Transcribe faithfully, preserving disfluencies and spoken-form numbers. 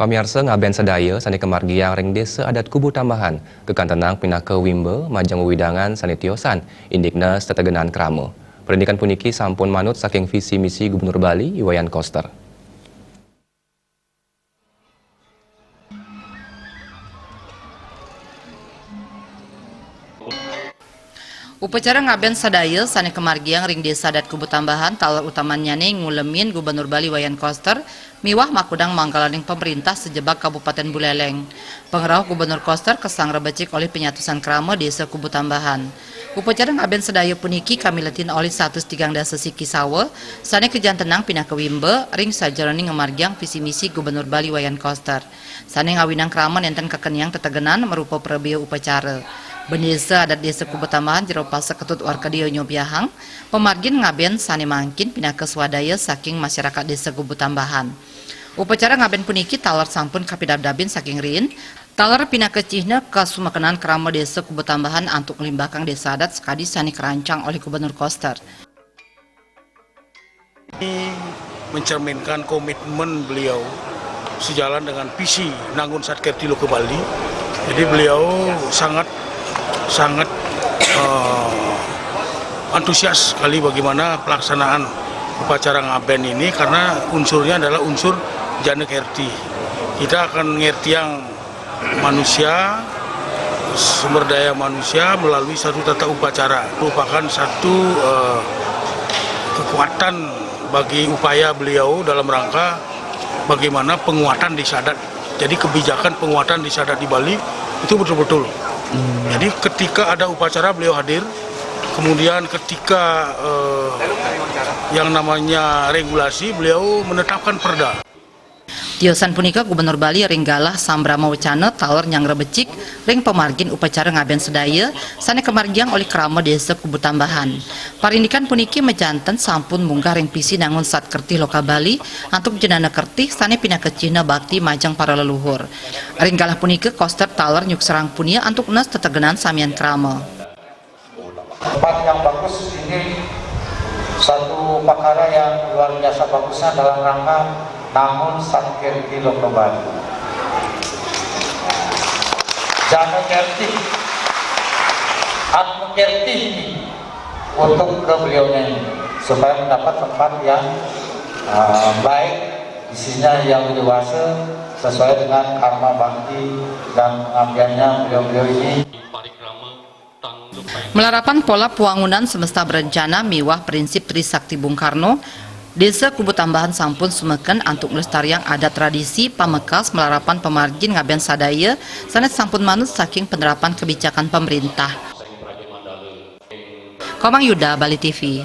Pamiarsa, ngabén sadaya sané kamargiang ring Désa Adat Kubu Tambahan, kakantenang pinaka wimba majeng wewidangan sané tiosan, indik nes tetegenan krama. Parindikan puniki sampun manut saking visi misi Gubernur Bali, I Wayan Koster. Upacara ngabén sadaya sané kamargiang ring Désa Adat Kubu Tambahan taler utamannyané ngulemin Gubernur Bali Wayan Koster miwah makudang manggalaning pamréntah sajebag Kabupatén Buléléng. Pangrauh Gubernur Koster kesang rebecik olih panyatusan krama Désa Kubu Tambahan. Upacara ngabén sadaya puniki kamiletin olih satus tigang dasa siki sawa sané kajantenang pinaka wimba ring sajeroning ngamargiang visi misi Gubernur Bali Wayan Koster. Sané ngawinang krama nénten kakeniang tetegenan marupa prabéa upacara. Bendésa Adat Désa Kubu Tambahan Jero Pasek Ketut Warkadéa nyobiahang, pamargin ngabén sané mangkin pinaka swadaya saking masarakat Désa Kubu Tambahan. Upacara ngabén puniki taler sampun kapidabdabin saking riin, taler pinaka cihna kasumekenan krama Désa Kubu Tambahan antuk nglimbakang désa adat sakadi sané karancang olih Gubernur Koster. Ini mencerminkan komitmen beliau sejalan dengan visi Nangun Satkerti Loka Bali. Jadi beliau sangat sangat eh, antusias sekali bagaimana pelaksanaan upacara ngaben ini, karena unsurnya adalah unsur jana kerti. Kita akan ngertiang manusia, sumber daya manusia melalui satu tata upacara, merupakan satu eh, kekuatan bagi upaya beliau dalam rangka bagaimana penguatan desa adat. Jadi kebijakan penguatan desa adat di Bali itu betul-betul. Jadi ketika ada upacara, beliau hadir. Kemudian ketika eh, yang namanya regulasi, beliau menetapkan perda. Tiosan punika Gubernur Bali ring galah sambrama wecana taler nyanggra becik ring pamargin upacara ngaben sadaya sané kamargiang olih krama Désa Kubu Tambahan. Parindikan puniki majanten sampun munggah ring visi Nangun Satkerti Loka Bali antuk jenana kerti sané pinaka cihna bakti majeng para leluhur. Ring galah punika Koster taler nyukserang punia antuk nes tetegenan samian krama. Tempat yang bagus ini satu perkara yang luar biasa bagusnya dalam rangka Nangun Satkerti Loka Bali. Jana kerti, atma kerti ini untuk ke beliaunya ini, supaya mendapat tempat yang uh, baik, isinya yang dewasa sesuai dengan karma bakti dan pengabdiannya beliau-beliau ini. Malarapan pola pawangunan semesta berencana miwah prinsip Trisakti Bung Karno, Désa Kubu Tambahan sampun sumeken antuk nglestariang adat tradisi pamekas malarapan pamargin ngaben sadaya sané sampun manut saking penerapan kebijakan pemerintah. Komang Yuda, Bali T V.